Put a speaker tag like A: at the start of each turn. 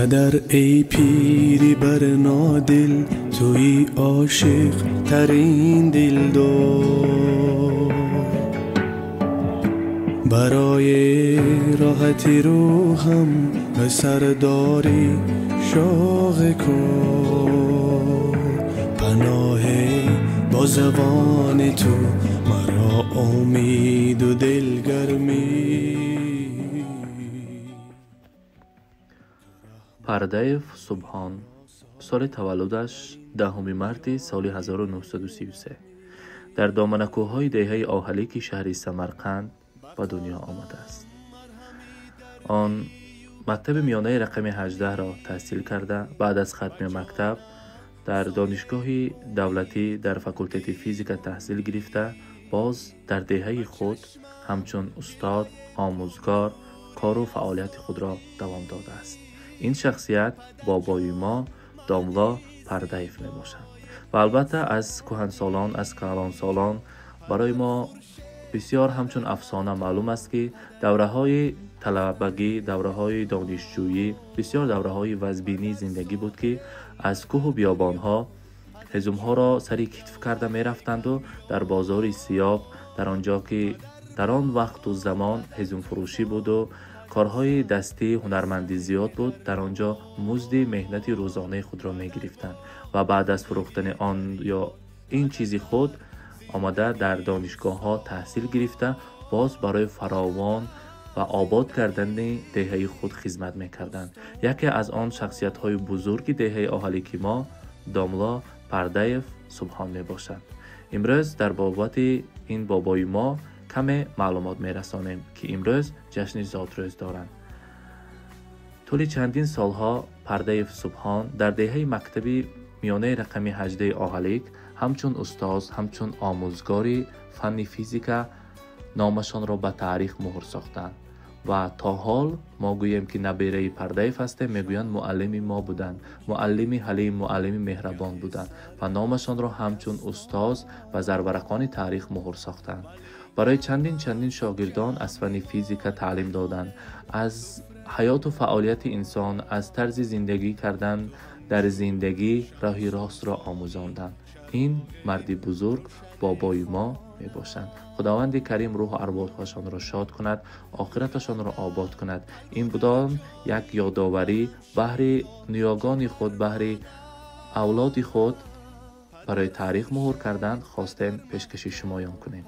A: پدر ای پیری برنادل توی عاشق ترین دلدار برای راحت روحم به سرداری شاق کن پناه با زبان تو مرا امید و دلگرمی.
B: Пардаев Субҳон соли таваллудаш 10 марти соли 1933 дар доманакӯҳҳои деҳаи Оҳалики шаҳри Самарқанд ба дунё омадааст. Он мактаби миёнаи рақами 18-ро таҳсил карда, баъд аз хатми мактаб дар донишгоҳи давлатӣ дар факултети физика таҳсил гирифта, боз дар деҳаи худ ҳамчун устод, омӯзгор кору фаъолияти худро давом додааст. Ин шахсият бобои мо домло Пардаев мебошад ва албатта аз кӯҳансолон, аз калонсолон барои мо бисёр ҳамчун афсона маълум аст, ки давраҳои талабагӣ, давраҳои донишҷӯӣ бисёр давраҳои вазбинии зиндагӣ буд, ки аз кӯҳу биёбонҳо ҳезумҳоро сари китф карда мерафтанду дар бозори Сиёб, дар он ҷо ки дар он вақту замон ҳезумфурӯшӣ буду корҳои дастӣ, ҳунармандӣ зиёд буд, дар он ҷо музди меҳнати рӯзонаи худро мегирифтанд ва баъд аз фурӯхтани он ё ин чизи худ омада дар донишгоҳҳо таҳсил гирифта, боз барои фаровон ва обод кардани деҳаи худ хизмат мекарданд. Яке аз он шахсиятҳои бузурги деҳаи Оҳалики мо домло Пардаев Субҳон мебошад. Имрӯз дар бобати ин бобои мо каме маълумот мерасонем, ки имрӯз ҷашни зодрӯз доранд. Тӯли чандин солҳо Пардаев Субҳон дар деҳаи мактаби миёнаи рақами 18 Оҳалик ҳамчун устоз, ҳамчун омӯзгори фанни физика номашонро ба таърих муҳр сохтанд ва то ҳол мо гӯем, ки набераи Пардаев ҳастем, мегӯянд муаллими мо буданд, муаллими ҳалим, муаллими меҳрабон буданд ва номашонро ҳамчун устоз ва зарварақони таърих муҳр сохтанд. Барои чандин чандин шогирдон аз фанни физика таълим доданд, аз ҳаёту фаъолияти инсон, аз тарзи зиндагӣ кардан дар зиндагӣ роҳи ростро омӯзонданд. Ин марди бузург бобои мо мебошанд. Худованди карим рӯҳу арвоҳашонро шод кунад, охираташонро обод кунад. Ин будон як ёдоварӣ баҳри ниёгони худ, баҳри авлоди худ барои таърих муҳр кардан хостем пешкаши шумоён кунем.